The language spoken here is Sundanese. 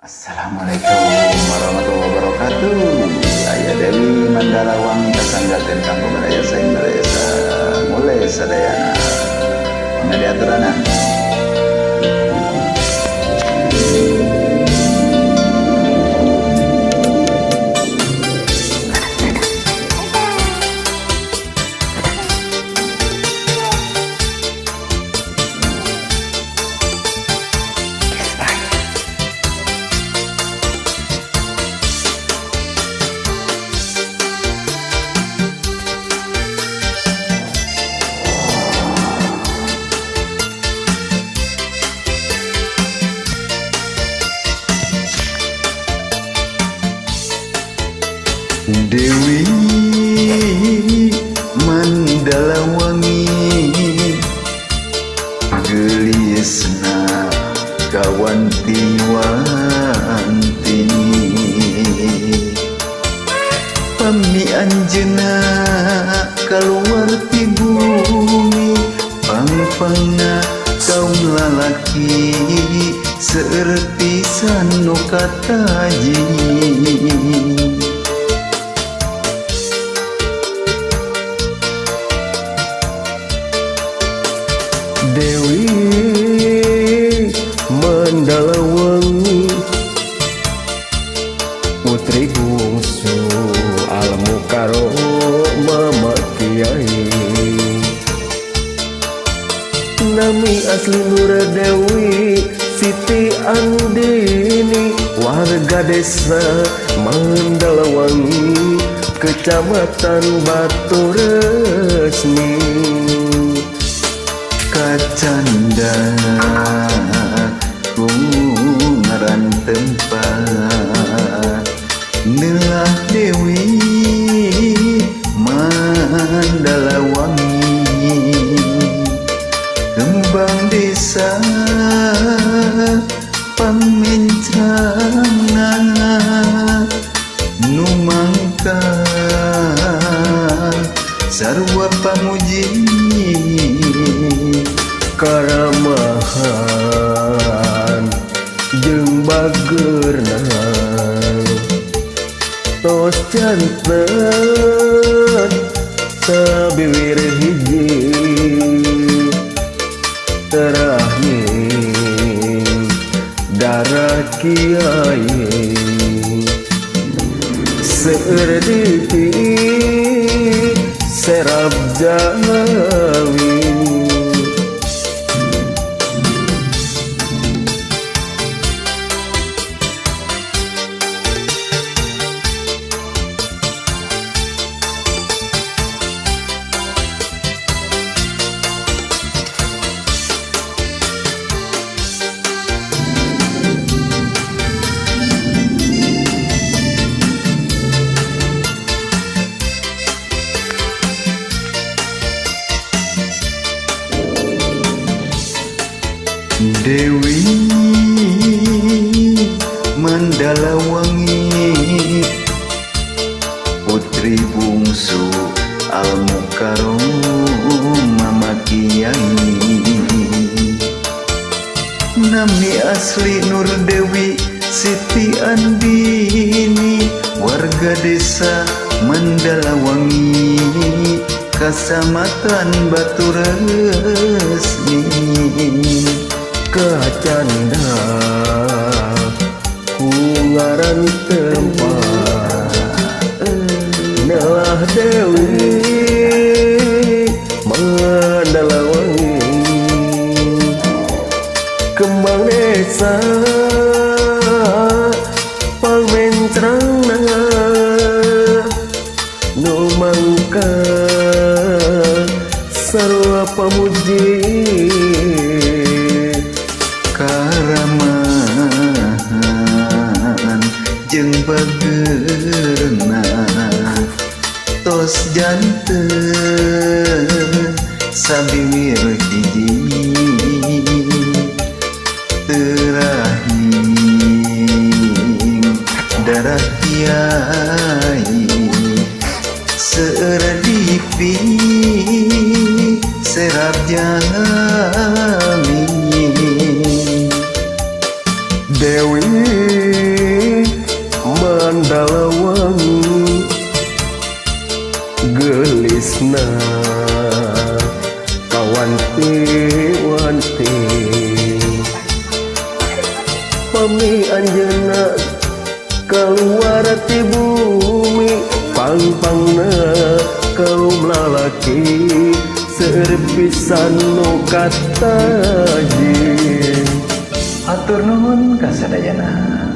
Assalamualaikum warahmatullahi wabarakatuh. Aya Dewi Mandala Wangi kasanggakeun kanggo baraya saing baraya mulai sadayana. Mangga diaturanan. Dewi Mandala Wangi gelisna kawanti-wanti pami anjeunna kaluar ti bumi pangpangna kaum lalaki seueur pisan nu kataji. Dewi Mandala Wangi putri bungsu Al-Mukarramah Mama Kiai, nami asli Nur Dewi Siti Andini, warga desa Mandala Wangi, Kecamatan Batu Resmi. Kacanda ku ngaran tempat Neulah Dewi Mandala Wangi kembang desa pamencrangna nu mangka sarua pamuji karamahan jeung bageurna tos janten sabiwir hiji terahning darah kiai seueur dipi serap Jawi. Dewi Mandala Wangi putri bungsu Al-Mukarramah Mama Kiai, nami asli Nur Dewi Siti Andini, warga desa Mandala Wangi, Kecamatan Batu Resmi. Kacanda ku ngaran tempat Neulah Dewi Mandala Wangi kembang desa pamencrangna nu mangka sarua pamuji karamahan jeung bageurna tos janten sabiwir hiji terahing darah kiai seueur dipi serap jami. Dewi Wanti-wanti pami anjeunna keluar ti bumi, pang-pangna kaum lalaki seueur pisan nu kataji. Hatur nuhun kasadayana.